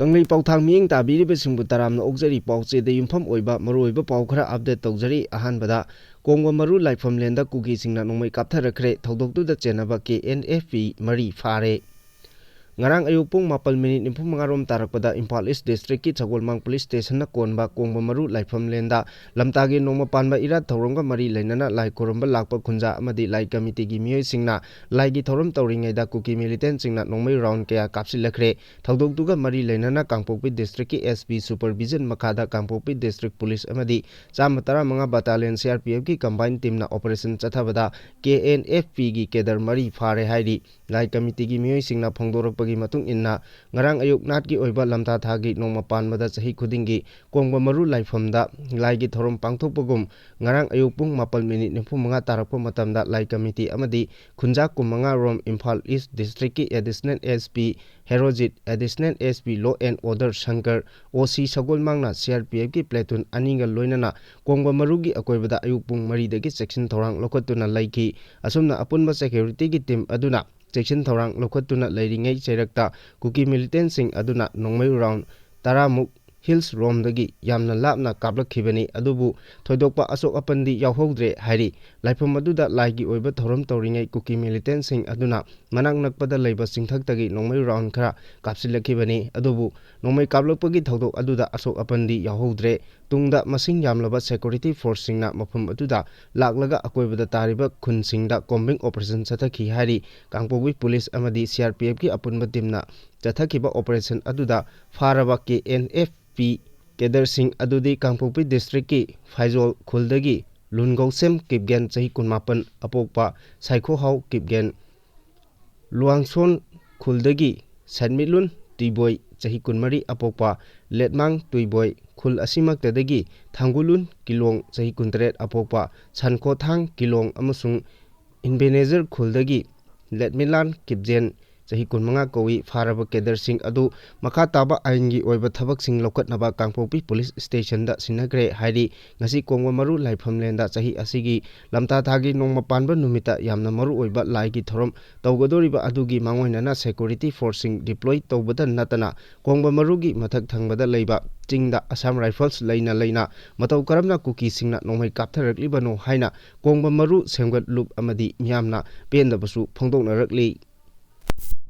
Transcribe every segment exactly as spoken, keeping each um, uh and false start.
ꯀꯪꯂꯩ ꯄꯥꯎꯊꯥꯡ ꯃꯤꯠꯌꯦꯡ ꯇꯥꯕꯤꯔꯤꯕꯁꯤꯡꯕꯨ ꯇꯔꯥꯝꯅ ꯑꯣꯛꯆꯔꯤ꯫ ꯄꯥꯎꯆꯦꯗ ꯌꯨꯝꯐꯝ ꯑꯣꯏꯕ ꯃꯔꯨꯑꯣꯏꯕ ꯄꯥꯎ ꯈꯔ update ꯇꯧꯖꯔꯤ꯫ ꯑꯍꯥꯟꯕꯗ, ꯀꯣꯡꯕ ꯃꯔꯨ ꯂꯥꯏꯐꯝꯂꯦꯟꯗ ꯀꯨꯀꯤꯁꯤꯡꯅ ꯅꯣꯡꯃꯩ ꯀꯥꯞꯊꯔꯛꯈ꯭ꯔꯦ꯫ ꯊꯧꯗꯣꯛꯇꯨꯗ ꯆꯦꯟꯅꯕ K N F P ꯃꯔꯤ ꯐꯥꯔꯦ꯫ ꯉꯔꯥꯡ ꯑꯌꯨꯛ ꯄꯨꯡ ꯃꯥꯄꯜ ꯃꯤꯅꯤꯠ ꯅꯤꯐꯨ ꯃꯉꯥ ꯔꯣꯝ ꯇꯥꯔꯛꯄꯗ ꯏꯝꯐꯥꯜ ꯏꯁ ꯗꯤꯁꯇ꯭ꯔꯤꯛꯀꯤ ꯁꯒꯣꯜꯃꯥꯡ ꯄꯨꯂꯤꯁ ꯁ꯭ꯇꯦꯁꯟꯅ ꯀꯣꯟꯕ ꯀꯣꯡꯕ ꯃꯔꯨ ꯂꯥꯏꯐꯝꯂꯦꯟꯗ ꯂꯝꯇꯥꯒꯤ ꯅꯣꯡꯃ ꯄꯥꯟꯕ ꯏꯔꯥꯠ ꯊꯧꯔꯝꯒ ꯃꯔꯤ ꯂꯩꯅꯅ ꯂꯥꯏ ꯈꯨꯔꯨꯝꯕ ꯂꯥꯛꯄ ꯈꯨꯟꯖꯥ ꯑꯃꯗꯤ ꯂꯥꯏ ꯀꯃꯤꯇꯤꯒꯤ ꯃꯤꯑꯣꯏꯁꯤꯡꯅ ꯂꯥꯏꯒꯤ ꯊꯧꯔꯝ ꯇꯧꯔꯤꯉꯩꯗ ꯀꯨꯀꯤ ꯃꯤꯂꯤꯇꯦꯟꯁꯤꯡꯅ ꯅꯣꯡꯃꯩ ꯔꯥꯎꯟ ꯀꯌꯥ ꯀꯥꯞꯁꯤꯜꯂꯛꯈ꯭ꯔꯦ꯫ ꯊꯧꯗꯣꯛꯇꯨꯒ ꯃꯔꯤ ꯂꯩꯅꯅ ꯀꯥꯡꯄꯣꯛꯄꯤ ꯗꯤꯁꯇ꯭ꯔꯤꯛꯀꯤ S P supervision ꯃꯈꯥꯗ ꯀꯥꯡꯄꯣꯛꯄꯤ ꯗꯤꯁꯇ꯭ꯔꯤꯛ ꯄꯨꯂꯤꯁ ꯑꯃꯗꯤ ꯆꯥꯝꯃ ꯇꯔꯥꯃꯉꯥ ꯕꯇꯥꯂꯤꯌꯟ C R P F ꯀꯤ combine teamꯅ operation ꯆꯠꯊꯕꯗ K N F P ꯒꯤ cadre ꯃꯔꯤ ꯐꯥꯔꯦ ꯍꯥꯏꯔꯤ꯫ ꯂꯥꯏ ꯀꯃꯤꯇꯤꯒꯤ ꯃꯤꯑꯣꯏꯁꯤꯡꯅ ꯐꯣꯡꯗꯣꯔꯛꯄꯒꯤ ꯃꯇꯨꯡ ꯏꯟꯅ, ꯉꯔꯥꯡ ꯑꯌꯨꯛ ꯅꯥꯠꯀꯤ ꯑꯣꯏꯕ ꯂꯝꯇꯥ ꯊꯥꯒꯤ ꯅꯣꯡꯃ ꯄꯥꯟꯕꯗ ꯆꯍꯤ ꯈꯨꯗꯤꯡꯒꯤ ꯀꯣꯡꯕ ꯃꯔꯨ ꯂꯥꯏꯐꯝꯗ ꯂꯥꯏꯒꯤ ꯊꯧꯔꯝ ꯄꯥꯡꯊꯣꯛꯄꯒꯨꯝ, ꯉꯔꯥꯡ ꯑꯌꯨꯛ ꯄꯨꯡ ꯃꯥꯄꯜ ꯃꯤꯅꯤꯠ ꯅꯤꯐꯨ ꯃꯉꯥ ꯇꯥꯔꯛꯄ ꯃꯇꯝꯗ ꯂꯥꯏ ꯀꯃꯤꯇꯤ ꯑꯃꯗꯤ ꯈꯨꯟꯖꯥ ꯀꯨꯟꯃꯉꯥ ꯔꯣꯝ ꯏꯝꯐꯥꯜ ꯏꯁ ꯗꯤꯁꯇ꯭ꯔꯤꯛꯀꯤ Additional S P Herojit, Additional S P Law and Order Shankar, O C ꯁꯒꯣꯜꯃꯥꯡꯅ C R P F ꯀꯤ platoon ꯑꯅꯤꯒ ꯂꯣꯏꯅꯅ ꯀꯣꯡꯕ ꯃꯔꯨꯒꯤ ꯑꯀꯣꯏꯕꯗ ꯑꯌꯨꯛ ꯄꯨꯡ ꯃꯔꯤꯗꯒꯤ ꯆꯦꯛꯁꯤꯟ ꯊꯧꯔꯥꯡ ꯂꯧꯈꯠꯇꯨꯅ ꯂꯩꯈꯤ꯫ ꯑꯁꯨꯝꯅ ꯑꯄꯨꯟꯕ security ꯒꯤ team ꯑꯗꯨꯅ ꯆꯦꯛꯁꯤꯟ ꯊꯧꯔꯥꯡ ꯂꯧꯈꯠꯇꯨꯅ ꯂꯩꯔꯤꯉꯩ ꯆꯩꯔꯛꯇ ꯀꯨꯀꯤ ꯃꯤꯂꯤꯇꯦꯟꯁꯤꯡ ꯑꯗꯨꯅ ꯅꯣꯡꯃꯩ ꯔꯥꯎꯟ ꯇꯔꯥꯃꯨꯛ ꯍꯤꯜꯁ ꯔꯣꯝꯗꯒꯤ ꯌꯥꯝꯅ ꯂꯥꯞꯅ ꯀꯥꯞꯂꯛꯈꯤꯕꯅꯤ꯫ ꯑꯗꯨꯕꯨ ꯊꯣꯏꯗꯣꯛꯄ ꯑꯁꯣꯛ ꯑꯄꯟꯗꯤ ꯌꯥꯎꯍꯧꯗ꯭ꯔꯦ ꯍꯥꯏꯔꯤ꯫ ꯂꯥꯏꯐꯝ ꯑꯗꯨꯗ ꯂꯥꯏꯒꯤ ꯑꯣꯏꯕ ꯊꯧꯔꯝ ꯇꯧꯔꯤꯉꯩ ꯀꯨꯀꯤ ꯃꯤꯂꯤꯇꯦꯟꯁꯤꯡ ꯑꯗꯨꯅ ꯃꯅꯥꯛ ꯅꯛꯄꯗ ꯂꯩꯕ ꯆꯤꯡꯊꯛꯇꯒꯤ ꯅꯣꯡꯃꯩ ꯔꯥꯎꯟ ꯈꯔ ꯀꯥꯞꯁꯤꯜꯂꯛꯈꯤꯕꯅꯤ꯫ ꯑꯗꯨꯕꯨ ꯅꯣꯡꯃꯩ ꯀꯥꯞꯂꯛꯄꯒꯤ ꯊꯧꯗꯣꯛ ꯑꯗꯨꯗ ꯑꯁꯣꯛ ꯑꯄꯟꯗꯤ ꯌꯥꯎꯍꯧꯗ꯭ꯔꯦ꯫ ꯇꯨꯡꯗ ꯃꯁꯤꯡ ꯌꯥꯝꯂꯕ security force ꯁꯤꯡꯅ ꯃꯐꯝ ꯑꯗꯨꯗ ꯂꯥꯛꯂꯒ ꯑꯀꯣꯏꯕꯗ ꯇꯥꯔꯤꯕ ꯈꯨꯟꯁꯤꯡꯗ combing operation ꯆꯠꯊꯈꯤ ꯍꯥꯏꯔꯤ꯫ ꯀꯥꯡꯄꯣꯛꯄꯤ ꯄꯨꯂꯤꯁ ꯑꯃꯗꯤ C R P F ꯀꯤ ꯑꯄꯨꯟꯕ team ꯅ ꯆꯠꯊꯈꯤꯕ operation ꯑꯗꯨꯗ ꯐꯥꯔꯕ K N F P cadre ꯁꯤꯡ ꯑꯗꯨꯗꯤ ꯀꯥꯡꯄꯣꯛꯄꯤ ꯗꯤꯁꯇ꯭ꯔꯤꯛꯀꯤ ꯐꯥꯏꯖꯣꯜ ꯈꯨꯜꯗꯒꯤ ꯂꯨꯟꯒꯧꯁꯦꯝ ꯀꯤꯞꯒꯦꯟ, ꯆꯍꯤ ꯀꯨꯟꯃꯥꯄꯟ, ꯑꯄꯣꯛꯄ ꯁꯥꯏꯈꯣꯍꯥꯎ ꯀꯤꯞꯒꯦꯟ, ꯂꯨꯋꯥꯡꯁꯣꯟ ꯈꯨꯜꯗꯒꯤ ꯁꯦꯟꯃꯤꯠꯂꯨꯟ ꯇꯨꯏꯕꯣꯏ, ꯆꯍꯤ ꯀꯨꯟꯃꯔꯤ, ꯑꯄꯣꯛꯄ ꯂꯦꯠꯃꯥꯡ ꯇꯨꯏꯕꯣꯏ, ꯈꯨꯜ ꯑꯁꯤꯃꯛꯇꯗꯒꯤ ꯊꯥꯡꯒꯨꯂꯨꯟ ꯀꯤꯂꯣꯡ, ꯆꯍꯤ ꯀꯨꯟꯇꯔꯦꯠ, ꯑꯄꯣꯛꯄ ꯁꯟꯈꯣꯊꯥꯡ ꯀꯤꯂꯣꯡ ꯑꯃꯁꯨꯡ ꯏꯝꯕꯦꯅꯦꯖꯔ ꯈꯨꯜꯗꯒꯤ ꯂꯦꯠꯃꯤꯂꯥꯟ ꯀꯤꯞꯖꯦꯟ, ꯆꯍꯤ ꯀꯨꯟꯃꯉꯥ ꯀꯧꯏ꯫ ꯐꯥꯔꯕ ꯀꯦꯗꯔꯁꯤꯡ ꯑꯗꯨ ꯃꯈꯥ ꯇꯥꯕ ꯑꯥꯏꯟꯒꯤ ꯑꯣꯏꯕ ꯊꯕꯛꯁꯤꯡ ꯂꯧꯈꯠꯅꯕ ꯀꯥꯡꯄꯣꯛꯄꯤ ꯄꯨꯂꯤꯁ ꯁ꯭ꯇꯦꯁꯟꯗ ꯁꯤꯟꯅꯈ꯭ꯔꯦ ꯍꯥꯏꯔꯤ꯫ ꯉꯁꯤ ꯀꯣꯡꯕ ꯃꯔꯨ ꯂꯥꯏꯐꯝꯂꯦꯟꯗ ꯆꯍꯤ ꯑꯁꯤꯒꯤ ꯂꯝꯇꯥ ꯊꯥꯒꯤ ꯅꯣꯡꯃ ꯄꯥꯟꯕ ꯅꯨꯃꯤꯠꯇ ꯌꯥꯝꯅ ꯃꯔꯨ ꯑꯣꯏꯕ ꯂꯥꯏꯒꯤ ꯊꯧꯔꯝ ꯇꯧꯒꯗꯧꯔꯤꯕ ꯑꯗꯨꯒꯤ ꯃꯥꯡꯑꯣꯏꯅꯅ ꯁꯦꯀ꯭ꯌꯨꯔꯤꯇꯤ ꯐꯣꯔꯁꯁꯤꯡ ꯗꯤꯄ꯭ꯂꯣꯏ ꯇꯧꯕꯗ ꯅꯠꯇꯅ ꯀꯣꯡꯕ ꯃꯔꯨꯒꯤ ꯃꯊꯛ ꯊꯪꯕꯗ ꯂꯩꯕ ꯆꯤꯡꯗ ꯑꯁꯥꯝ ꯔꯥꯏꯐꯜꯁ ꯂꯩꯅ ꯂꯩꯅ ꯃꯇꯧ ꯀꯔꯝꯅ ꯀꯨꯀꯤꯁꯤꯡꯅ ꯅꯣꯡꯃꯩ ꯀꯥꯞꯊꯔꯛꯂꯤꯕꯅꯣ ꯍꯥꯏꯅ ꯀꯣꯡꯕ ꯃꯔꯨ ꯁꯦꯝꯒꯠꯂꯨꯞ ꯑꯃꯗꯤ ꯃꯤꯌꯥꯝꯅ ꯄꯦꯟꯗꯕꯁꯨ ꯐꯣꯡꯗꯣꯛꯅꯔꯛꯂꯤ꯫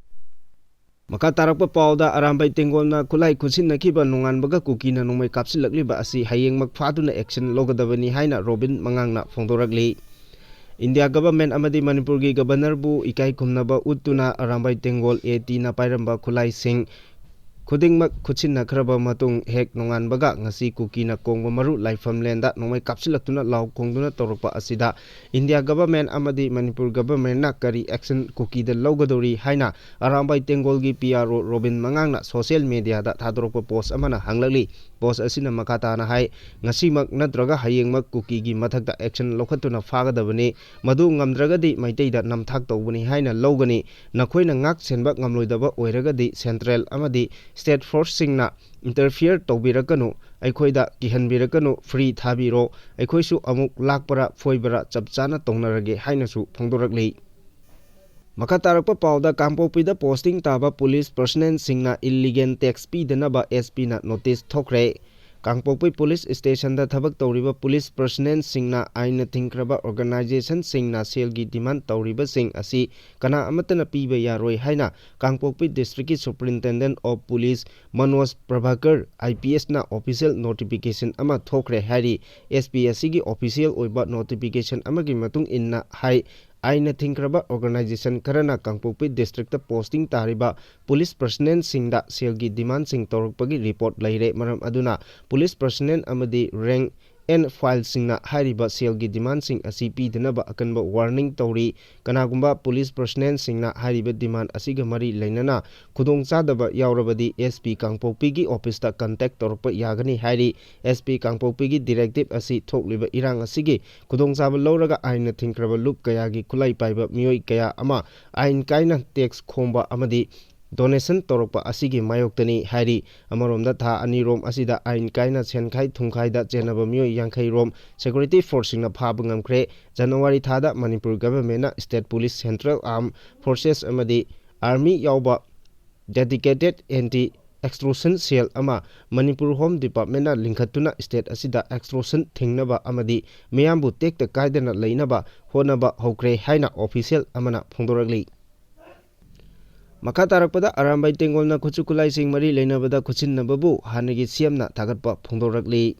ꯃꯈꯥ ꯇꯥꯔꯛꯄ ꯄꯥꯎꯗ, ꯑꯔꯥꯝꯕꯥꯏ ꯇꯦꯡꯒꯣꯜꯅ ꯈꯨꯠꯂꯥꯏ ꯈꯨꯠꯁꯤꯟꯅꯈꯤꯕ ꯅꯣꯡꯉꯥꯟꯕꯒ ꯀꯨꯀꯤꯅ ꯅꯣꯡꯃꯩ ꯀꯥꯞꯁꯤꯜꯂꯛꯂꯤꯕ ꯑꯁꯤ ꯍꯌꯦꯡꯃꯛ ꯐꯥꯗꯨꯅ ꯑꯦꯛꯁꯟ ꯂꯧꯒꯗꯕꯅꯤ ꯍꯥꯏꯅ ꯔꯣꯕꯤꯟ ꯃꯉꯥꯡꯅ ꯐꯣꯡꯗꯣꯔꯛꯂꯤ꯫ ꯏꯟꯗꯤꯌꯥ ꯒꯚꯔꯟꯃꯦꯟꯠ ꯑꯃꯗꯤ ꯃꯅꯤꯄꯨꯔꯒꯤ ꯒꯚꯔꯅꯔꯕꯨ ꯏꯀꯥꯏ ꯈꯨꯝꯅꯕ ꯎꯠꯇꯨꯅ ꯑꯔꯥꯝꯕꯥꯏ ꯇꯦꯡꯒꯣꯜ ꯑꯦ ꯇꯤꯅ ꯄꯥꯏꯔꯝꯕ ꯈꯨꯠꯂꯥꯏꯁꯤꯡ ꯈꯨꯗꯤꯡꯃꯛ ꯈꯨꯠꯁꯤꯟꯅꯈ꯭ꯔꯕ ꯃꯇꯨꯡ ꯍꯦꯛ ꯅꯣꯡꯉꯥꯟꯕꯒ ꯉꯁꯤ ꯀꯨꯀꯤꯅ ꯀꯣꯡꯕ ꯃꯔꯨ ꯂꯥꯏꯐꯝꯂꯦꯟꯗ ꯅꯣꯡꯃꯩ ꯀꯥꯞꯁꯤꯜꯂꯛꯇꯨꯅ ꯂꯥꯎ ꯈꯣꯡꯗꯨꯅ ꯇꯧꯔꯛꯄ ꯑꯁꯤꯗ ꯏꯟꯗꯤꯌꯥ ꯒꯚꯔꯟꯃꯦꯟꯠ ꯑꯃꯗꯤ ꯃꯅꯤꯄꯨꯔ ꯒꯚꯔꯟꯃꯦꯟꯠꯅ ꯀꯔꯤ ꯑꯦꯛꯁꯟ ꯀꯨꯀꯤꯗ ꯂꯧꯒꯗꯧꯔꯤ ꯍꯥꯏꯅ ꯑꯔꯥꯝꯕꯥꯏ ꯇꯦꯡꯒꯣꯜꯒꯤ ꯄꯤ ꯑꯥꯔ ꯑꯣ ꯔꯣꯕꯤꯟ ꯃꯉꯥꯡꯅ ꯁꯣꯁꯤꯌꯦꯜ ꯃꯦꯗꯤꯌꯥꯗ ꯊꯥꯗꯣꯔꯛꯄ ꯄꯣꯁ ꯑꯃꯅ ꯍꯪꯂꯛꯂꯤ꯫ ꯄꯣꯁ ꯑꯁꯤꯅ ꯃꯈꯥ ꯇꯥꯅ ꯍꯥꯏ, ꯉꯁꯤꯃꯛ ꯅꯠꯇ꯭ꯔꯒ ꯍꯌꯦꯡꯃꯛ ꯀꯨꯀꯤꯒꯤ ꯃꯊꯛꯇ ꯑꯦꯛꯁꯟ ꯂꯧꯈꯠꯇꯨꯅ ꯐꯥꯒꯗꯕꯅꯤ꯫ ꯃꯗꯨ ꯉꯝꯗ꯭ꯔꯒꯗꯤ ꯃꯩꯇꯩꯗ ꯅꯝꯊꯥꯛ ꯇꯧꯕꯅꯤ ꯍꯥꯏꯅ ꯂꯧꯒꯅꯤ꯫ ꯅꯈꯣꯏꯅ ꯉꯥꯛ ꯁꯦꯟꯕ ꯉꯝꯂꯣꯏꯗꯕ ꯑꯣꯏꯔꯒꯗꯤ ꯁꯦꯟꯇ꯭ꯔꯦꯜ ꯑꯃꯗꯤ ꯁ꯭ꯇꯦꯠ ꯐꯣꯔꯁꯁꯤꯡꯅ ꯏꯟꯇꯔꯐꯤꯌꯔ ꯇꯧꯕꯤꯔꯛꯀꯅꯨ, ꯑꯩꯈꯣꯏꯗ ꯀꯤꯍꯟꯕꯤꯔꯛꯀꯅꯨ, ꯐ꯭ꯔꯤ ꯊꯥꯕꯤꯔꯣ, ꯑꯩꯈꯣꯏꯁꯨ ꯑꯃꯨꯛ ꯂꯥꯛꯄꯔꯥ ꯐꯣꯏꯕꯔꯥ ꯆꯞ ꯆꯥꯅ ꯇꯧꯅꯔꯒꯦ ꯍꯥꯏꯅꯁꯨ ꯐꯣꯡꯗꯣꯔꯛꯂꯤ꯫ ꯃꯈꯥ ꯇꯥꯔꯛꯄ ꯄꯥꯎꯗ, ꯀꯥꯡꯄꯣꯛꯄꯤꯗ ꯄꯣꯁꯇꯤꯡ ꯇꯥꯕ ꯄꯨꯂꯤꯁ ꯄꯔꯁꯅꯦꯜꯁꯤꯡꯅ ꯏꯜꯂꯤꯒꯦꯜ ꯇꯦꯛꯁ ꯄꯤꯗꯅꯕ ꯑꯦꯁ ꯄꯤꯅ ꯅꯣꯇꯤꯁ ꯊꯣꯛꯈ꯭ꯔꯦ꯫ ꯀꯥꯡꯄꯣꯛꯄꯤ ꯄꯨꯂꯤꯁ ꯁ꯭ꯇꯦꯁꯟꯗ ꯊꯕꯛ ꯇꯧꯔꯤꯕ ꯄꯨꯂꯤꯁ ꯄꯔꯁꯅꯦꯜꯁꯤꯡꯅ ꯑꯥꯏꯟꯅ ꯊꯤꯡꯈ꯭ꯔꯕ ꯑꯣꯔꯒꯅꯥꯏꯖꯦꯁꯟꯁꯤꯡꯅ ꯁꯦꯜꯒꯤ ꯗꯤꯃꯥꯟ ꯇꯧꯔꯤꯕꯁꯤꯡ ꯑꯁꯤ ꯀꯅꯥ ꯑꯃꯠꯇꯅ ꯄꯤꯕ ꯌꯥꯔꯣꯏ ꯍꯥꯏꯅ ꯀꯥꯡꯄꯣꯛꯄꯤ ꯗꯤꯁꯇ꯭ꯔꯤꯛꯀꯤ superintendent of police Manoj Prabhakar I P ꯑꯦꯁꯅ ꯑꯣꯐꯤꯁꯤꯌꯦꯜ ꯅꯣꯇꯤꯐꯤꯀꯦꯁꯟ ꯑꯃ ꯊꯣꯛꯈ꯭ꯔꯦ ꯍꯥꯏꯔꯤ꯫ ꯑꯦꯁ ꯄꯤ ꯑꯁꯤꯒꯤ ꯑꯣꯐꯤꯁꯤꯌꯦꯜ ꯑꯣꯏꯕ ꯅꯣꯇꯤꯐꯤꯀꯦꯁꯟ ꯑꯃꯒꯤ ꯃꯇꯨꯡ ꯏꯟꯅ ꯍꯥꯏ, ꯑꯥꯏꯟꯅ ꯊꯤꯡꯈ꯭ꯔꯕ ꯑꯣꯔꯒꯅꯥꯏꯖꯦꯁꯟ ꯈꯔꯅ ꯀꯥꯡꯄꯣꯛꯄꯤ ꯗꯤꯁꯇ꯭ꯔꯤꯛꯇ ꯄꯣꯁꯇꯤꯡ ꯇꯥꯔꯤꯕ ꯄꯨꯂꯤꯁ ꯄꯔꯁꯅꯦꯜꯁꯤꯡꯗ ꯁꯦꯜꯒꯤ ꯗꯤꯃꯥꯟꯁꯤꯡ ꯇꯧꯔꯛꯄꯒꯤ ꯔꯤꯄꯣꯔꯠ ꯂꯩꯔꯦ꯫ ꯃꯔꯝ ꯑꯗꯨꯅ ꯄꯨꯂꯤꯁ ꯄꯔꯁꯅꯦꯜ ꯑꯃꯗꯤ ꯔꯦꯡꯛ ꯑꯦꯟ ꯐꯥꯏꯜꯁꯤꯡꯅ ꯍꯥꯏꯔꯤꯕ ꯁꯦꯜꯒꯤ ꯗꯤꯃꯥꯟꯁꯤꯡ ꯑꯁꯤ ꯄꯤꯗꯅꯕ ꯑꯀꯟꯕ ꯋꯥꯔꯅꯤꯡ ꯇꯧꯔꯤ꯫ ꯀꯅꯥꯒꯨꯝꯕ ꯄꯨꯂꯤꯁ ꯄꯔꯁꯅꯦꯜꯁꯤꯡꯅ ꯍꯥꯏꯔꯤꯕ ꯗꯤꯃꯥꯟ ꯑꯁꯤꯒ ꯃꯔꯤ ꯂꯩꯅꯅ ꯈꯨꯗꯣꯡꯆꯥꯗꯕ ꯌꯥꯎꯔꯕꯗꯤ ꯑꯦꯁ ꯄꯤ ꯀꯥꯡꯄꯣꯛꯄꯤꯒꯤ ꯑꯣꯐꯤꯁꯇ ꯀꯟꯇꯦꯛ ꯇꯧꯔꯛꯄ ꯌꯥꯒꯅꯤ ꯍꯥꯏꯔꯤ꯫ ꯑꯦꯁ ꯄꯤ ꯀꯥꯡꯄꯣꯛꯄꯤꯒꯤ ꯗꯤꯔꯦꯛꯇꯤꯚ ꯑꯁꯤ ꯊꯣꯛꯂꯤꯕ ꯏꯔꯥꯡ ꯑꯁꯤꯒꯤ ꯈꯨꯗꯣꯡꯆꯥꯕ ꯂꯧꯔꯒ ꯑꯥꯏꯟꯅ ꯊꯤꯡꯈ꯭ꯔꯕ ꯂꯨꯞ ꯀꯌꯥꯒꯤ ꯈꯨꯠꯂꯥꯏ ꯄꯥꯏꯕ ꯃꯤꯑꯣꯏ ꯀꯌꯥ ꯑꯃ ꯑꯥꯏꯟ ꯀꯥꯏꯅ ꯇꯦꯛꯁ ꯈꯣꯝꯕ ꯑꯃꯗꯤ ꯗꯣꯅꯦꯁꯟ ꯇꯧꯔꯛꯄ ꯑꯁꯤꯒꯤ ꯃꯥꯌꯣꯛꯇꯅꯤ ꯍꯥꯏꯔꯤ꯫ ꯑꯃꯔꯣꯝꯗ, ꯊꯥ ꯑꯅꯤꯔꯣꯝ ꯑꯁꯤꯗ ꯑꯥꯏꯟ ꯀꯥꯏꯅ ꯁꯦꯟꯈꯥꯏ ꯊꯨꯝꯈꯥꯏꯗ ꯆꯦꯟꯅꯕ ꯃꯤꯑꯣꯏ ꯌꯥꯡꯈꯩ ꯔꯣꯝ ꯁꯦꯀ꯭ꯌꯨꯔꯤꯇꯤ ꯐꯣꯔꯁꯁꯤꯡꯅ ꯐꯥꯕ ꯉꯝꯈ꯭ꯔꯦ꯫ ꯖꯅꯋꯥꯔꯤ ꯊꯥꯗ Manipur ꯒꯚꯔꯟꯃꯦꯟꯠꯅ state police, central ꯑꯥꯔꯝ forces ꯑꯃꯗꯤ ꯑꯥꯔꯃꯤ ꯌꯥꯎꯕ ꯗꯦꯗꯤꯀꯦꯇꯦꯗ ꯑꯦꯟꯇꯤ ꯑꯦꯛꯁꯇꯣꯔꯁꯟ ꯁꯦꯜ ꯑꯃ ꯃꯅꯤꯄꯨꯔ ꯍꯣꯝ ꯗꯤꯄꯥꯔꯠꯃꯦꯟꯠꯅ ꯂꯤꯡꯈꯠꯇꯨꯅ ꯁ꯭ꯇꯦꯠ ꯑꯁꯤꯗ ꯑꯦꯛꯁꯇꯣꯔꯁꯟ ꯊꯤꯡꯅꯕ ꯑꯃꯗꯤ ꯃꯤꯌꯥꯝꯕꯨ ꯇꯦꯛꯇ ꯀꯥꯏꯗꯅ ꯂꯩꯅꯕ ꯍꯣꯠꯅꯕ ꯍꯧꯈ꯭ꯔꯦ ꯍꯥꯏꯅ ꯑꯣꯐꯤꯁꯤꯌꯦꯜ ꯑꯃꯅ ꯐꯣꯡꯗꯣꯔꯛꯂꯤ꯫ ꯃꯈꯥ ꯇꯥꯔꯛꯄꯗ ꯑꯔꯥꯝꯕꯥꯏ ꯇꯦꯡꯒꯣꯜꯅ ꯈꯨꯠꯁꯨ ꯈꯨꯠꯂꯥꯏꯁꯤꯡ ꯃꯔꯤ ꯂꯩꯅꯕꯗ ꯈꯨꯠꯁꯤꯟꯅꯕꯕꯨ ꯍꯥꯟꯅꯒꯤ ꯁꯤ ꯑꯦꯝꯅ ꯊꯥꯒꯠꯄ ꯐꯣꯡꯗꯣꯔꯛꯂꯤ꯫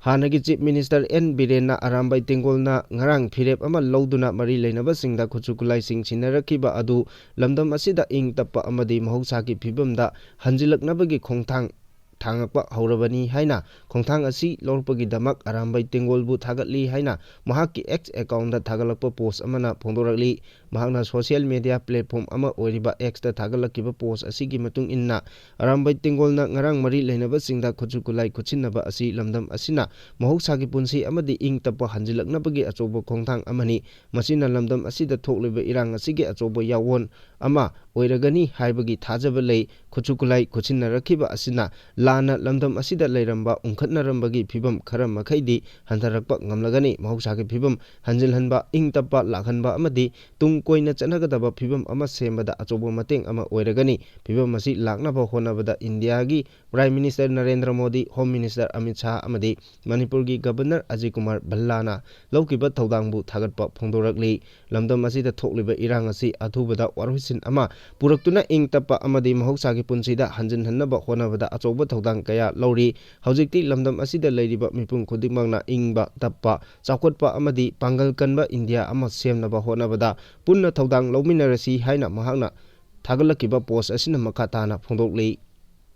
ꯍꯥꯟꯅꯒꯤ ꯆꯤꯐ ꯃꯤꯅꯤꯁꯇꯔ ꯑꯦꯟ ꯕꯤꯔꯦꯟꯅ ꯑꯔꯥꯝꯕꯥꯏ ꯇꯦꯡꯒꯣꯜꯅ ꯉꯔꯥꯡ ꯐꯤꯔꯦꯞ ꯑꯃ ꯂꯧꯗꯨꯅ ꯃꯔꯤ ꯂꯩꯅꯕꯁꯤꯡꯗ ꯈꯨꯠꯁꯨ ꯈꯨꯠꯂꯥꯏꯁꯤꯡ ꯁꯤꯟꯅꯔꯛꯈꯤꯕ ꯑꯗꯨ ꯂꯝꯗꯝ ꯑꯁꯤꯗ ꯏꯪ ꯇꯞꯄ ꯑꯃꯗꯤ ꯃꯍꯧꯁꯥꯒꯤ ꯐꯤꯕꯝꯗ ꯍꯟꯖꯤꯜꯂꯛꯅꯕꯒꯤ ꯈꯣꯡꯊꯥꯡ ꯊꯥꯡꯉꯛꯄ ꯍꯧꯔꯕꯅꯤ ꯍꯥꯏꯅ ꯈꯣꯡꯊꯥꯡ ꯑꯁꯤ ꯂꯧꯔꯛꯄꯒꯤꯗꯃꯛ ꯑꯔꯥꯝꯕꯥꯏ ꯇꯦꯡꯒꯣꯜꯕꯨ ꯊꯥꯒꯠꯂꯤ ꯍꯥꯏꯅ ꯃꯍꯥꯛꯀꯤ ꯑꯦꯛꯁ ꯑꯦꯀꯥꯎꯟꯗ ꯊꯥꯒꯠꯂꯛꯄ ꯄꯣꯁ ꯑꯃꯅ ꯐꯣꯡꯗꯣꯔꯛꯂꯤ꯫ ꯃꯍꯥꯛꯅ ꯁꯣꯁꯤꯌꯦꯜ ꯃꯤꯗꯤꯌꯥ ꯄ꯭ꯂꯦꯠꯐꯣꯝ ꯑꯃ ꯑꯣꯏꯔꯤꯕ ꯑꯦꯛꯁꯇ ꯊꯥꯒꯠꯂꯛꯈꯤꯕ ꯄꯣꯁ ꯑꯁꯤꯒꯤ ꯃꯇꯨꯡ ꯏꯟꯅ, ꯑꯔꯥꯝꯕꯥꯏ ꯇꯦꯡꯒꯣꯜꯅ ꯉꯔꯥꯡ ꯃꯔꯤ ꯂꯩꯅꯕꯁꯤꯡꯗ ꯈꯨꯠꯁꯨ ꯈꯨꯠꯂꯥꯏ ꯈꯨꯠꯁꯤꯟꯅꯕ ꯑꯁꯤ ꯂꯝꯗꯝ ꯑꯁꯤꯅ ꯃꯍꯧꯁꯥꯒꯤ ꯄꯨꯟꯁꯤ ꯑꯃꯗꯤ ꯏꯪ ꯇꯞꯄ ꯍꯟꯖꯤꯜꯂꯛꯅꯕꯒꯤ ꯑꯆꯧꯕ ꯈꯣꯡꯊꯥꯡ ꯑꯃꯅꯤ꯫ ꯃꯁꯤꯅ ꯂꯝꯗꯝ ꯑꯁꯤꯗ ꯊꯣꯛꯂꯤꯕ ꯏꯔꯥꯡ ꯑꯁꯤꯒꯤ ꯑꯆꯧꯕ ꯌꯥꯑꯣꯟ ꯑꯃ ꯑꯣꯏꯔꯒꯅꯤ ꯍꯥꯏꯕꯒꯤ ꯊꯥꯖꯕ ꯂꯩ꯫ ꯈꯨꯠꯁꯨ ꯈꯨꯠꯂꯥꯏ ꯈꯨꯠꯁꯤꯟꯅꯔꯛꯈꯤꯕ ꯑꯁꯤꯅ ꯂꯥꯟꯅ ꯂꯝꯗꯝ ꯑꯁꯤꯗ ꯂꯩꯔꯝꯕ ꯎꯪꯈꯠꯅꯔꯝꯕꯒꯤ ꯐꯤꯕꯝ ꯈꯔ ꯃꯈꯩꯗꯤ ꯍꯟꯊꯔꯛꯄ ꯉꯝꯂꯒꯅꯤ꯫ ꯃꯍꯧꯁꯥꯒꯤ ꯐꯤꯕꯝ ꯍꯟꯖꯤꯜꯍꯟꯕ, ꯏꯪ ꯇꯞꯄ ꯂꯥꯛꯍꯟꯕ ꯑꯃꯗꯤ ꯇꯨꯡ ꯀꯣꯏꯅ ꯆꯠꯅꯒꯗꯕ ꯐꯤꯕꯝ ꯑꯃ ꯁꯦꯝꯕꯗ ꯑꯆꯧꯕ ꯃꯇꯦꯡ ꯑꯃ ꯑꯣꯏꯔꯒꯅꯤ꯫ ꯐꯤꯕꯝ ꯑꯁꯤ ꯂꯥꯛꯅꯕ ꯍꯣꯠꯅꯕꯗ ꯏꯟꯗꯤꯌꯥꯒꯤ prime minister Narendra Modi, home minister Amit Shah ꯑꯃꯗꯤ ꯃꯅꯤꯄꯨꯔꯒꯤ ꯒꯕꯔꯅꯔ ꯑꯖꯤꯠ ꯀꯨꯃꯥꯔ ꯚꯜꯂꯥꯅ ꯂꯧꯈꯤꯕ ꯊꯧꯗꯥꯡꯕꯨ ꯊꯥꯒꯠꯄ ꯐꯣꯡꯗꯣꯔꯛꯂꯤ꯫ ꯂꯝꯗꯝ ꯑꯁꯤꯗ ꯊꯣꯛꯂꯤꯕ ꯏꯔꯥꯡ ꯑꯁꯤ ꯑꯊꯨꯕꯗ ꯋꯥꯔꯣꯏꯁꯤꯟ ꯑꯃ ꯄꯨꯔꯛꯇꯨꯅ ꯏꯪ ꯇꯞꯄ ꯑꯃꯗꯤ ꯃꯍꯧꯁꯥꯒꯤ ꯄꯨꯟꯁꯤꯗ ꯍꯟꯖꯤꯟꯍꯟꯅꯕ ꯍꯣꯠꯅꯕꯗ ꯑꯆꯧꯕ ꯊꯧꯗꯥꯡ ꯀꯌꯥ ꯂꯧꯔꯤ꯫ ꯍꯧꯖꯤꯛꯇꯤ ꯂꯝꯗꯝ ꯑꯁꯤꯗ ꯂꯩꯔꯤꯕ ꯃꯤꯄꯨꯝ ꯈꯨꯗꯤꯡꯃꯛꯅ ꯏꯪꯕ ꯇꯞꯄ, ꯆꯥꯎꯈꯠꯄ ꯑꯃꯗꯤ ꯄꯥꯡꯒꯜ ꯀꯟꯕ ꯏꯟꯗꯤꯌꯥ ꯑꯃ ꯁꯦꯝꯅꯕ ꯍꯣꯠꯅꯕꯗ ꯄꯨꯟꯅ ꯊꯧꯗꯥꯡ ꯂꯧꯃꯤꯟꯅꯔꯁꯤ ꯍꯥꯏꯅ ꯃꯍꯥꯛꯅ ꯊꯥꯒꯠꯂꯛꯈꯤꯕ ꯄꯣꯁ ꯑꯁꯤꯅ ꯃꯈꯥ ꯇꯥꯅ ꯐꯣꯡꯗꯣꯛꯂꯤ꯫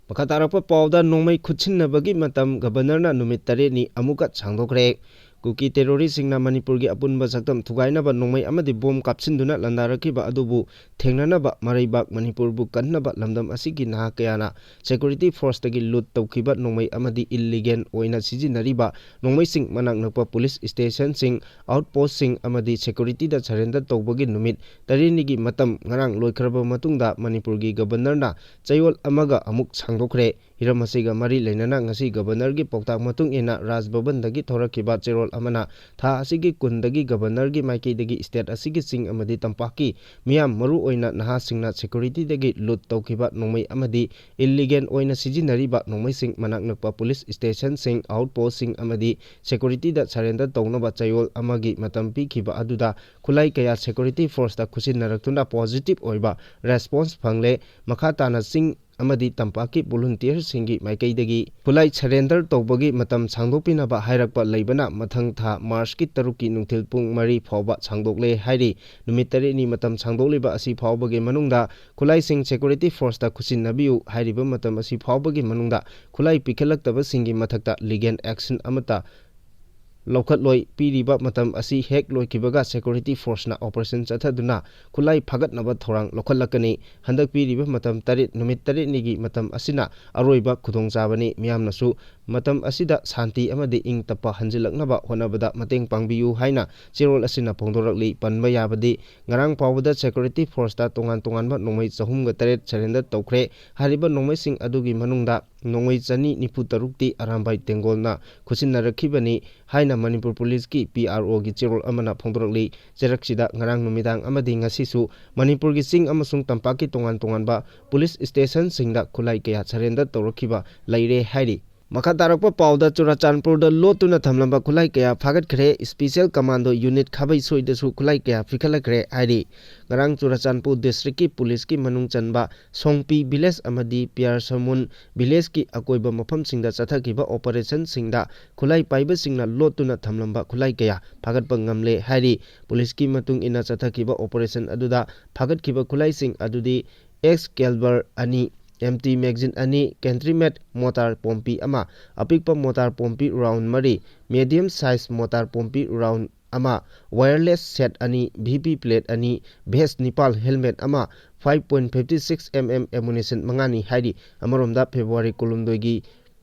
ꯃꯈꯥ ꯇꯥꯔꯛꯄ ꯄꯥꯎꯗ ꯅꯣꯡꯃꯩ ꯈꯨꯠꯁꯤꯟꯅꯕꯒꯤ ꯃꯇꯝ ꯒꯕꯔꯅꯔꯅ ꯅꯨꯃꯤꯠ ꯇꯔꯦꯠꯅꯤ ꯑꯃꯨꯛꯀ ꯁꯥꯡꯗꯣꯛꯈ꯭ꯔꯦ꯫ ꯀꯨꯀꯤ ꯇꯦꯔꯣꯔꯤꯁꯁꯤꯡꯅ ꯃꯅꯤꯄꯨꯔꯒꯤ ꯑꯄꯨꯟꯕ ꯁꯛꯇꯝ ꯊꯨꯒꯥꯏꯅꯕ ꯅꯣꯡꯃꯩ ꯑꯃꯗꯤ ꯕꯣꯝ ꯀꯥꯞꯁꯤꯟꯗꯨꯅ ꯂꯥꯟꯗꯥꯔꯛꯈꯤꯕ ꯑꯗꯨꯕꯨ ꯊꯦꯡꯅꯅꯕ ꯃꯔꯩꯕꯥꯛ ꯃꯅꯤꯄꯨꯔꯕꯨ ꯀꯟꯅꯕ ꯂꯝꯗꯝ ꯑꯁꯤꯒꯤ ꯅꯍꯥ ꯀꯌꯥꯅ ꯁꯦꯀ꯭ꯌꯨꯔꯤꯇꯤ ꯐꯣꯔꯁꯇꯒꯤ ꯂꯨꯠ ꯇꯧꯈꯤꯕ ꯅꯣꯡꯃꯩ ꯑꯃꯗꯤ ꯏꯜꯂꯤꯒꯦꯜ ꯑꯣꯏꯅ ꯁꯤꯖꯤꯟꯅꯔꯤꯕ ꯅꯣꯡꯃꯩꯁꯤꯡ ꯃꯅꯥꯛ ꯅꯛꯄ ꯄꯨꯂꯤꯁ ꯁ꯭ꯇꯦꯁꯟꯁꯤꯡ, ꯑꯥꯎꯠ ꯄꯣꯁꯁꯤꯡ ꯑꯃꯗꯤ ꯁꯦꯀ꯭ꯌꯨꯔꯤꯇꯤꯗ ꯁꯔꯦꯟꯗꯔ ꯇꯧꯕꯒꯤ ꯅꯨꯃꯤꯠ ꯇꯔꯦꯠꯅꯤꯒꯤ ꯃꯇꯝ ꯉꯔꯥꯡ ꯂꯣꯏꯈ꯭ꯔꯕ ꯃꯇꯨꯡꯗ ꯃꯅꯤꯄꯨꯔꯒꯤ ꯒꯕꯔꯅꯔꯅ ꯆꯌꯣꯜ ꯑꯃꯒ ꯑꯃꯨꯛ ꯁꯥꯡꯗꯣꯛꯈ꯭ꯔꯦ꯫ ꯍꯤꯔꯝ ꯑꯁꯤꯒ ꯃꯔꯤ ꯂꯩꯅꯅ ꯉꯁꯤ ꯒꯕꯔꯅꯔꯒꯤ ꯄꯥꯎꯇꯥꯛ ꯃꯇꯨꯡ ꯏꯟꯅ ꯔꯥꯖ ꯚꯕꯟꯗꯒꯤ ꯊꯣꯔꯛꯈꯤꯕ ꯆꯦꯔꯣꯜ ꯑꯃꯅ ꯊꯥ ꯑꯁꯤꯒꯤ ꯀꯨꯟꯗꯒꯤ ꯒꯕꯔꯅꯔꯒꯤ ꯃꯥꯏꯀꯩꯗꯒꯤ ꯁ꯭ꯇꯦꯠ ꯑꯁꯤꯒꯤ ꯆꯤꯡ ꯑꯃꯗꯤ ꯇꯝꯄꯥꯛꯀꯤ ꯃꯤꯌꯥꯝ, ꯃꯔꯨ ꯑꯣꯏꯅ ꯅꯍꯥꯁꯤꯡꯅ ꯁꯦꯀ꯭ꯌꯨꯔꯤꯇꯤꯗꯒꯤ ꯂꯨꯠ ꯇꯧꯈꯤꯕ ꯅꯣꯡꯃꯩ ꯑꯃꯗꯤ ꯏꯜꯂꯤꯒꯦꯜ ꯑꯣꯏꯅ ꯁꯤꯖꯤꯟꯅꯔꯤꯕ ꯅꯣꯡꯃꯩꯁꯤꯡ ꯃꯅꯥꯛ ꯅꯛꯄ ꯄꯨꯂꯤꯁ ꯁ꯭ꯇꯦꯁꯟꯁꯤꯡ, ꯑꯥꯎꯠ ꯄꯣꯁꯁꯤꯡ ꯑꯃꯗꯤ ꯁꯦꯀ꯭ꯌꯨꯔꯤꯇꯤꯗ ꯁꯔꯦꯟꯗꯔ ꯇꯧꯅꯕ ꯆꯌꯣꯜ ꯑꯃꯒꯤ ꯃꯇꯝ ꯄꯤꯈꯤꯕ ꯑꯗꯨꯗ ꯈꯨꯠꯂꯥꯏ ꯀꯌꯥ ꯁꯦꯀ꯭ꯌꯨꯔꯤꯇꯤ ꯐꯣꯔꯁꯇ ꯈꯨꯠꯁꯤꯟꯅꯔꯛꯇꯨꯅ ꯄꯣꯖꯤꯇꯤꯚ ꯑꯣꯏꯕ ꯔꯦꯁꯄꯣꯟꯁ ꯐꯪꯂꯦ꯫ ꯃꯈꯥ ꯇꯥꯅ ꯆꯤꯡ ꯑꯃꯗꯤ ꯇꯝꯄꯥꯛꯀꯤ ꯚꯣꯂꯨꯟꯇꯤꯌꯔꯁꯤꯡꯒꯤ ꯃꯥꯏꯀꯩꯗꯒꯤ ꯈꯨꯠꯂꯥꯏ ꯁꯔꯦꯟꯗꯔ ꯇꯧꯕꯒꯤ ꯃꯇꯝ ꯁꯥꯡꯗꯣꯛꯄꯤꯅꯕ ꯍꯥꯏꯔꯛꯄ ꯂꯩꯕꯅ ꯃꯊꯪ ꯊꯥ ꯃꯥꯔꯆꯀꯤ ꯇꯔꯨꯛꯀꯤ ꯅꯨꯡꯊꯤꯜ ꯄꯨꯡ ꯃꯔꯤ ꯐꯥꯎꯕ ꯁꯥꯡꯗꯣꯛꯂꯦ ꯍꯥꯏꯔꯤ꯫ ꯅꯨꯃꯤꯠ ꯇꯔꯦꯠꯅꯤ ꯃꯇꯝ ꯁꯥꯡꯗꯣꯛꯂꯤꯕ ꯑꯁꯤ ꯐꯥꯎꯕꯒꯤ ꯃꯅꯨꯡꯗ ꯈꯨꯠꯂꯥꯏꯁꯤꯡ ꯁꯦꯀ꯭ꯌꯨꯔꯤꯇꯤ ꯐꯣꯔꯁꯇ ꯈꯨꯠꯁꯤꯟꯅꯕꯤꯌꯨ꯫ ꯍꯥꯏꯔꯤꯕ ꯃꯇꯝ ꯑꯁꯤ ꯐꯥꯎꯕꯒꯤ ꯃꯅꯨꯡꯗ ꯈꯨꯠꯂꯥꯏ ꯄꯤꯈꯠꯂꯛꯇꯕꯁꯤꯡꯒꯤ ꯃꯊꯛꯇ ꯂꯤꯒꯦꯜ ꯑꯦꯛꯁꯟ ꯑꯃꯠꯇ ꯂꯧꯈꯠꯂꯣꯏ꯫ ꯄꯤꯔꯤꯕ ꯃꯇꯝ ꯑꯁꯤ ꯍꯦꯛ ꯂꯣꯏꯈꯤꯕꯒ ꯁꯦꯀ꯭ꯌꯨꯔꯤꯇꯤ ꯐꯣꯔꯁꯅ ꯑꯣꯄꯔꯦꯁꯟ ꯆꯠꯊꯗꯨꯅ ꯈꯨꯠꯂꯥꯏ ꯐꯥꯒꯠꯅꯕ ꯊꯧꯔꯥꯡ ꯂꯧꯈꯠꯂꯛꯀꯅꯤ꯫ ꯍꯟꯗꯛ ꯄꯤꯔꯤꯕ ꯃꯇꯝ ꯇꯔꯦꯠ, ꯅꯨꯃꯤꯠ ꯇꯔꯦꯠꯅꯤꯒꯤ ꯃꯇꯝ ꯑꯁꯤꯅ ꯑꯔꯣꯏꯕ ꯈꯨꯗꯣꯡꯆꯥꯕꯅꯤ꯫ ꯃꯤꯌꯥꯝꯅꯁꯨ ꯃꯇꯝ ꯑꯁꯤꯗ ꯁꯥꯟꯇꯤ ꯑꯃꯗꯤ ꯏꯪ ꯇꯞꯄ ꯍꯟꯖꯤꯜꯂꯛꯅꯕ ꯍꯣꯠꯅꯕꯗ ꯃꯇꯦꯡ ꯄꯥꯡꯕꯤꯌꯨ ꯍꯥꯏꯅ ꯆꯦꯔꯣꯜ ꯑꯁꯤꯅ ꯐꯣꯡꯗꯣꯔꯛꯂꯤ꯫ ꯄꯟꯕ ꯌꯥꯕꯗꯤ, ꯉꯔꯥꯡ ꯐꯥꯎꯕꯗ ꯁꯦꯀ꯭ꯌꯨꯔꯤꯇꯤ ꯐꯣꯔꯁꯇ ꯇꯣꯉꯥꯟ ꯇꯣꯉꯥꯟꯕ ꯅꯣꯡꯃꯩ ꯆꯍꯨꯝꯒ ꯇꯔꯦꯠ ꯁꯔꯦꯟꯗꯔ ꯇꯧꯈ꯭ꯔꯦ꯫ ꯍꯥꯏꯔꯤꯕ ꯅꯣꯡꯃꯩꯁꯤꯡ ꯑꯗꯨꯒꯤ ꯃꯅꯨꯡꯗ ꯅꯣꯡꯃꯩ ꯆꯅꯤ ꯅꯤꯐꯨ ꯇꯔꯨꯛꯇꯤ ꯑꯔꯥꯝꯕꯥꯏ ꯇꯦꯡꯒꯣꯜꯅ ꯈꯨꯠꯁꯤꯟꯅꯔꯛꯈꯤꯕꯅꯤ ꯍꯥꯏꯅ ꯃꯅꯤꯄꯨꯔ ꯄꯨꯂꯤꯁꯀꯤ ꯄꯤ ꯑꯥꯔ ꯑꯣꯒꯤ ꯆꯦꯔꯣꯜ ꯑꯃꯅ ꯐꯣꯡꯗꯣꯔꯛꯂꯤ꯫ ꯆꯦꯔꯛꯁꯤꯗ ꯉꯔꯥꯡ ꯅꯨꯃꯤꯗꯥꯡ ꯑꯃꯗꯤ ꯉꯁꯤꯁꯨ ꯃꯅꯤꯄꯨꯔꯒꯤ ꯆꯤꯡ ꯑꯃꯁꯨꯡ ꯇꯝꯄꯥꯛꯀꯤ ꯇꯣꯉꯥꯟ ꯇꯣꯉꯥꯟꯕ ꯄꯨꯂꯤꯁ ꯁ꯭ꯇꯦꯁꯟꯁꯤꯡꯗ ꯈꯨꯠꯂꯥꯏ ꯀꯌꯥ ꯁꯔꯦꯟꯗꯔ ꯇꯧꯔꯛꯈꯤꯕ ꯂꯩꯔꯦ ꯍꯥꯏꯔꯤ꯫ ꯃꯈꯥ ꯇꯥꯔꯛꯄ ꯄꯥꯎꯗ ꯆꯨꯔꯥꯆꯥꯟꯄꯨꯔꯗ ꯂꯣꯠꯇꯨꯅ ꯊꯝꯂꯝꯕ ꯈꯨꯠꯂꯥꯏ ꯀꯌꯥ ꯐꯥꯒꯠꯈ꯭ꯔꯦ꯫ ꯁ꯭ꯄꯤꯁꯦꯜ ꯀꯃꯥꯟꯗꯣ ꯌꯨꯅꯤꯠ ꯈꯥꯕꯩ ꯁꯣꯏꯗꯁꯨ ꯈꯨꯠꯂꯥꯏ ꯀꯌꯥ ꯄꯤꯈꯠꯂꯛꯈ꯭ꯔꯦ ꯍꯥꯏꯔꯤ꯫ ꯉꯔꯥꯡ ꯆꯨꯔꯥꯆꯥꯟꯄꯨꯔ ꯗꯤꯁꯇ꯭ꯔꯤꯛꯀꯤ ꯄꯨꯂꯤꯁꯀꯤ ꯃꯅꯨꯡ ꯆꯟꯕ ꯁꯣꯡꯄꯤ ꯚꯤꯂꯦꯖ ꯑꯃꯗꯤ ꯄꯤꯌꯥꯔꯁꯃꯨꯟ ꯚꯤꯂꯦꯖꯀꯤ ꯑꯀꯣꯏꯕ ꯃꯐꯝꯁꯤꯡꯗ ꯆꯠꯊꯈꯤꯕ ꯑꯣꯄꯔꯦꯁꯟꯁꯤꯡꯗ ꯈꯨꯠꯂꯥꯏ ꯄꯥꯏꯕꯁꯤꯡꯅ ꯂꯣꯠꯇꯨꯅ ꯊꯝꯂꯝꯕ ꯈꯨꯠꯂꯥꯏ ꯀꯌꯥ ꯐꯥꯒꯠꯄ ꯉꯝꯂꯦ ꯍꯥꯏꯔꯤ꯫ ꯄꯨꯂꯤꯁꯀꯤ ꯃꯇꯨꯡ ꯏꯟꯅ ꯆꯠꯊꯈꯤꯕ ꯑꯣꯄꯔꯦꯁꯟ ꯑꯗꯨꯗ ꯐꯥꯒꯠꯈꯤꯕ ꯈꯨꯠꯂꯥꯏꯁꯤꯡ ꯑꯗꯨꯗꯤ ꯑꯦꯛꯁꯀꯦꯜꯕꯔ ꯑꯅꯤ, ꯑꯦꯝ ꯇꯤ ꯃꯦꯒꯥꯖꯤꯟ ꯑꯅꯤ, ꯀꯟꯇ꯭ꯔꯤ ꯃꯦꯗ ꯃꯣꯇꯥꯔ ꯄꯣꯝꯄꯤ ꯑꯃ, ꯑꯄꯤꯛꯄ ꯃꯣꯇꯥꯔ ꯄꯣꯝꯄꯤ ꯔꯥꯎꯟ ꯃꯔꯤ, ꯃꯦꯗꯤꯌꯝ ꯁꯥꯏꯖ ꯃꯣꯇꯥꯔ ꯄꯣꯝꯄꯤ ꯔꯥꯎꯟ ꯑꯃ, ꯋꯥꯌꯔꯂꯦꯁ ꯁꯦꯠ ꯑꯅꯤ, ꯚꯤ ꯄꯤ ꯄ꯭ꯂꯦꯠ ꯑꯅꯤ, ꯚꯦꯁ ꯅꯤꯄꯥꯜ, ꯍꯦꯜꯃꯦꯠ ꯑꯃ, five point fifty six M M ꯑꯦꯃꯨꯅꯤꯁꯟ ꯃꯉꯥꯅꯤ ꯍꯥꯏꯔꯤ꯫ ꯑꯃꯔꯣꯝꯗ ꯐꯦꯕ꯭ꯔꯨꯋꯥꯔꯤ ꯀꯨꯟꯍꯨꯝꯗꯣꯏꯒꯤ,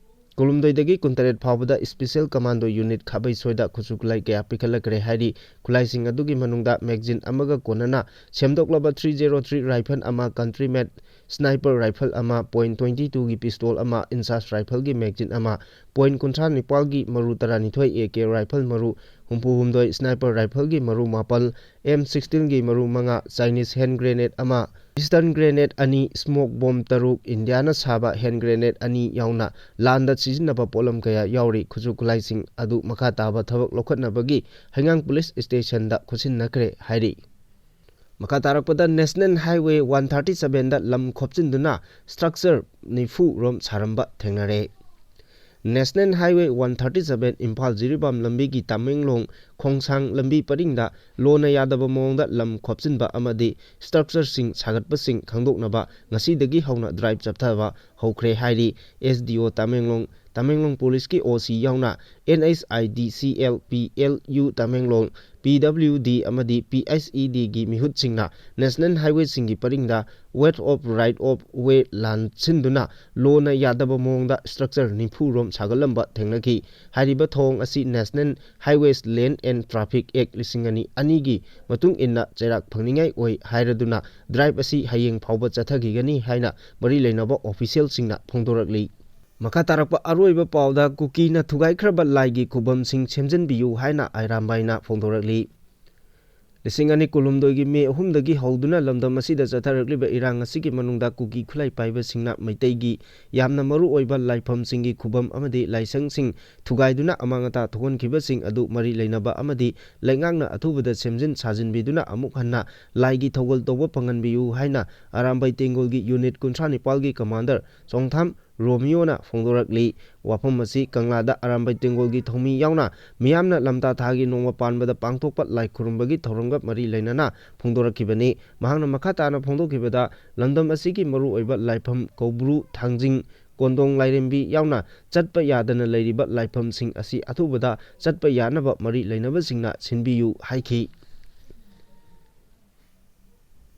ꯀꯨꯟꯍꯨꯝꯗꯣꯏꯗꯒꯤ ꯀꯨꯟꯇꯔꯦꯠ ꯐꯥꯎꯕꯗ ꯏꯁꯄꯤꯁꯦꯜ ꯀꯃꯥꯟꯗꯣ ꯌꯨꯅꯤꯠ ꯈꯥꯕꯩ ꯁꯣꯏꯗ ꯈꯨꯠꯁꯨ ꯈꯨꯠꯂꯥꯏ ꯀꯌꯥ ꯄꯤꯈꯠꯂꯛꯈ꯭ꯔꯦ ꯍꯥꯏꯔꯤ꯫ ꯈꯨꯠꯂꯥꯏꯁꯤꯡ ꯑꯗꯨꯒꯤ ꯃꯅꯨꯡꯗ ꯃꯦꯒꯥꯖꯤꯟ ꯑꯃꯒ ꯀꯣꯟꯅꯅ ꯁꯦꯝꯗꯣꯛꯂꯕ three zero three ꯔꯥꯏꯐꯜ ꯑꯃ, ꯀꯟꯇ꯭ꯔꯤ ꯃꯦꯗ ꯁ꯭ꯅꯥꯏꯄꯔ ꯔꯥꯏꯐꯜ ꯑꯃ, ꯄꯣꯏꯟ ꯇ꯭ꯋꯦꯟꯇꯤ ꯇꯨꯒꯤ ꯄꯤꯁꯇꯣꯜ ꯑꯃ, ꯏꯟꯆꯥꯔꯖ ꯔꯥꯏꯐꯜꯒꯤ ꯃꯦꯒꯥꯖꯤꯟ ꯑꯃ, ꯄꯣꯏꯟ ꯀꯨꯟꯊ꯭ꯔꯥ ꯅꯤꯄꯥꯜꯒꯤ ꯃꯔꯨ ꯇꯔꯥꯅꯤꯊꯣꯏ, ꯑꯦ ꯀꯦ ꯔꯥꯏꯐꯜ ꯃꯔꯨ ꯍꯨꯝꯐꯨ ꯍꯨꯝꯗꯣꯏ, ꯁ꯭ꯅꯥꯏꯄꯔ ꯔꯥꯏꯐꯜꯒꯤ ꯃꯔꯨ ꯃꯥꯄꯜ, ꯑꯦꯝ ꯁꯤꯛꯁꯇꯤꯟꯒꯤ ꯃꯔꯨ ꯃꯉꯥ, ꯆꯥꯏꯅꯤꯁ ꯍꯦꯟ ꯒ꯭ꯔꯦꯅꯦꯗ ꯑꯃ, ꯄꯤꯁꯇꯟ ꯒ꯭ꯔꯦꯅꯦꯗ ꯑꯅꯤ, ꯁ꯭ꯃꯣꯛ ꯕꯣꯝ ꯇꯔꯨꯛ, ꯏꯟꯗꯤꯌꯥꯅ ꯁꯥꯕ ꯍꯦꯟ ꯒ꯭ꯔꯦꯅꯦꯗ ꯑꯅꯤ ꯌꯥꯎꯅ ꯂꯥꯟꯗ ꯁꯤꯖꯤꯟꯅꯕ ꯄꯣꯠꯂꯝ ꯀꯌꯥ ꯌꯥꯎꯔꯤ꯫ ꯈꯨꯠꯁꯨ ꯈꯨꯠꯂꯥꯏꯁꯤꯡ ꯑꯗꯨ ꯃꯈꯥ ꯇꯥꯕ ꯊꯕꯛ ꯂꯧꯈꯠꯅꯕꯒꯤ ꯍꯩꯉꯥꯡ ꯄꯨꯂꯤꯁ ꯁ꯭ꯇꯦꯁꯟꯗ ꯈꯨꯠꯁꯤꯟꯅꯈ꯭ꯔꯦ ꯍꯥꯏꯔꯤ꯫ ꯃꯈꯥ ꯇꯥꯔꯛꯄꯗ ꯅꯦꯁꯅꯦꯜ ꯍꯥꯏꯋꯦ ꯋꯥꯟ ꯊꯥꯔꯇꯤ ꯁꯚꯦꯟꯗ ꯂꯝ ꯈꯣꯞꯆꯤꯟꯗꯨꯅ ꯁ꯭ꯇ꯭ꯔꯛꯆꯔ ꯅꯤꯐꯨ ꯔꯣꯝ ꯁꯥꯔꯝꯕ ꯊꯦꯡꯅꯔꯦ꯫ National highway one thirty seven Imphal Jiribam ꯂꯝꯕꯤꯒꯤ ꯇꯃꯦꯡꯂꯣꯡ ꯈꯣꯡꯁꯥꯡ ꯂꯝꯕꯤ ꯄꯔꯤꯡꯗ ꯂꯣꯅ ꯌꯥꯗꯕ ꯃꯑꯣꯡꯗ ꯂꯝ ꯈꯣꯞꯆꯤꯟꯕ ꯑꯃꯗꯤ ꯁ꯭ꯇ꯭ꯔꯛꯆꯔꯁꯤꯡ ꯁꯥꯒꯠꯄꯁꯤꯡ ꯈꯪꯗꯣꯛꯅꯕ ꯉꯁꯤꯗꯒꯤ ꯍꯧꯅ ꯗ꯭ꯔꯥꯏꯚ ꯆꯠꯊꯕ ꯍꯧꯈ꯭ꯔꯦ ꯍꯥꯏꯔꯤ꯫ ꯑꯦꯁ ꯗꯤ ꯑꯣ ꯇꯃꯦꯡꯂꯣꯡ, ꯇꯃꯦꯡꯂꯣꯡ ꯄꯨꯂꯤꯁꯀꯤ ꯑꯣ ꯁꯤ ꯌꯥꯎꯅ and H I D C L, P L U Tamenglong, P W D ꯑꯃꯗꯤ ꯄꯤ ꯑꯩꯆ ꯏ ꯗꯤꯒꯤ ꯃꯤꯍꯨꯠꯁꯤꯡꯅ ꯅꯦꯁꯅꯦꯜ ꯍꯥꯏꯋꯦꯁꯤꯡꯒꯤ ꯄꯔꯤꯡꯗ width of right of way ꯂꯥꯟꯁꯤꯟꯗꯨꯅ ꯂꯣꯅ ꯌꯥꯗꯕ ꯃꯑꯣꯡꯗ ꯁ꯭ꯇ꯭ꯔꯛꯆꯔ ꯅꯤꯐꯨ ꯔꯣꯝ ꯁꯥꯒꯠꯂꯝꯕ ꯊꯦꯡꯅꯈꯤ꯫ ꯍꯥꯏꯔꯤꯕ ꯊꯧꯑꯣꯡ ꯑꯁꯤ ꯅꯦꯁꯅꯦꯜ ꯍꯥꯏꯋꯦꯁ ꯂꯦꯟꯗ ꯑꯦꯟꯗ ꯇ꯭ꯔꯥꯐꯤꯛ ꯑꯦꯛ ꯂꯤꯁꯤꯡ ꯑꯅꯤ ꯑꯅꯤꯒꯤ ꯃꯇꯨꯡ ꯏꯟꯅ ꯆꯩꯔꯥꯛ ꯐꯪꯅꯤꯡꯉꯥꯏ ꯑꯣꯏ ꯍꯥꯏꯔꯗꯨꯅ ꯗ꯭ꯔꯥꯏꯚ ꯑꯁꯤ ꯍꯌꯦꯡ ꯐꯥꯎꯕ ꯆꯠꯊꯈꯤꯒꯅꯤ ꯍꯥꯏꯅ ꯃꯔꯤ ꯂꯩꯅꯕ ꯑꯣꯐꯤꯁꯤꯌꯦꯜꯁꯤꯡꯅ ꯐꯣꯡꯗꯣꯔꯛꯂꯤ꯫ ꯃꯈꯥ ꯇꯥꯔꯛꯄ ꯑꯔꯣꯏꯕ ꯄꯥꯎꯗ ꯀꯨꯀꯤꯅ ꯊꯨꯒꯥꯏꯈ꯭ꯔꯕ ꯂꯥꯏꯒꯤ ꯈꯨꯕꯝꯁꯤꯡ ꯁꯦꯝꯖꯤꯟꯕꯤꯌꯨ ꯍꯥꯏꯅ ꯑꯔꯥꯝꯕꯥꯏꯅ ꯐꯣꯡꯗꯣꯔꯛꯂꯤ꯫ ꯂꯤꯁꯤꯡ ꯑꯅꯤ ꯀꯨꯟꯍꯨꯝꯗꯣꯏꯒꯤ ꯃꯦ ꯑꯍꯨꯝꯗꯒꯤ ꯍꯧꯗꯨꯅ ꯂꯝꯗꯝ ꯑꯁꯤꯗ ꯆꯠꯊꯔꯛꯂꯤꯕ ꯏꯔꯥꯡ ꯑꯁꯤꯒꯤ ꯃꯅꯨꯡꯗ ꯀꯨꯀꯤ ꯈꯨꯠꯂꯥꯏ ꯄꯥꯏꯕꯁꯤꯡꯅ ꯃꯩꯇꯩꯒꯤ ꯌꯥꯝꯅ ꯃꯔꯨ ꯑꯣꯏꯕ ꯂꯥꯏꯐꯝꯁꯤꯡꯒꯤ ꯈꯨꯕꯝ ꯑꯃꯗꯤ ꯂꯥꯏꯁꯪꯁꯤꯡ ꯊꯨꯒꯥꯏꯗꯨꯅ ꯑꯃꯥꯡ ꯑꯇꯥ ꯊꯣꯛꯍꯟꯈꯤꯕꯁꯤꯡ ꯑꯗꯨ ꯃꯔꯤ ꯂꯩꯅꯕ ꯑꯃꯗꯤ ꯂꯩꯉꯥꯛꯅ ꯑꯊꯨꯕꯗ ꯁꯦꯝꯖꯤꯟ ꯁꯥꯖꯤꯟꯕꯤꯗꯨꯅ ꯑꯃꯨꯛ ꯍꯟꯅ ꯂꯥꯏꯒꯤ ꯊꯧꯒꯜ ꯇꯧꯕ ꯐꯪꯍꯟꯕꯤꯌꯨ ꯍꯥꯏꯅ ꯑꯔꯥꯝꯕꯥꯏ ꯇꯦꯡꯒꯣꯜꯒꯤ ꯌꯨꯅꯤꯠ ꯀꯨꯟꯊ꯭ꯔꯥ ꯅꯤꯄꯥꯜꯒꯤ ꯀꯃꯥꯟꯗꯔ ꯆꯣꯡꯊꯥꯝ ꯔꯣꯃꯤꯌꯣꯅ ꯐꯣꯡꯗꯣꯔꯛꯂꯤ꯫ ꯋꯥꯐꯝ ꯑꯁꯤ ꯀꯪꯂꯥꯗ ꯑꯔꯥꯝꯕꯥꯏ ꯇꯦꯡꯒꯣꯜꯒꯤ ꯊꯧꯃꯤ ꯌꯥꯎꯅ ꯃꯤꯌꯥꯝꯅ ꯂꯝꯇꯥ ꯊꯥꯒꯤ ꯅꯣꯡꯃ ꯄꯥꯟꯕꯗ ꯄꯥꯡꯊꯣꯛꯄ ꯂꯥꯏ ꯈꯨꯔꯨꯝꯕꯒꯤ ꯊꯧꯔꯝꯒ ꯃꯔꯤ ꯂꯩꯅꯅ ꯐꯣꯡꯗꯣꯔꯛꯈꯤꯕꯅꯤ꯫ ꯃꯍꯥꯛꯅ ꯃꯈꯥ ꯇꯥꯅ ꯐꯣꯡꯗꯣꯛꯈꯤꯕꯗ, ꯂꯝꯗꯝ ꯑꯁꯤꯒꯤ ꯃꯔꯨꯑꯣꯏꯕ ꯂꯥꯏꯐꯝ ꯀꯧꯕ꯭ꯔꯨ, ꯊꯥꯡꯖꯤꯡ, ꯀꯣꯟꯗꯣꯡ ꯂꯥꯏꯔꯦꯝꯕꯤ ꯌꯥꯎꯅ ꯆꯠꯄ ꯌꯥꯗꯅ ꯂꯩꯔꯤꯕ ꯂꯥꯏꯐꯝꯁꯤꯡ ꯑꯁꯤ ꯑꯊꯨꯕꯗ ꯆꯠꯄ ꯌꯥꯅꯕ ꯃꯔꯤ ꯂꯩꯅꯕꯁꯤꯡꯅ ꯁꯤꯟꯕꯤꯌꯨ ꯍꯥꯏꯈꯤ꯫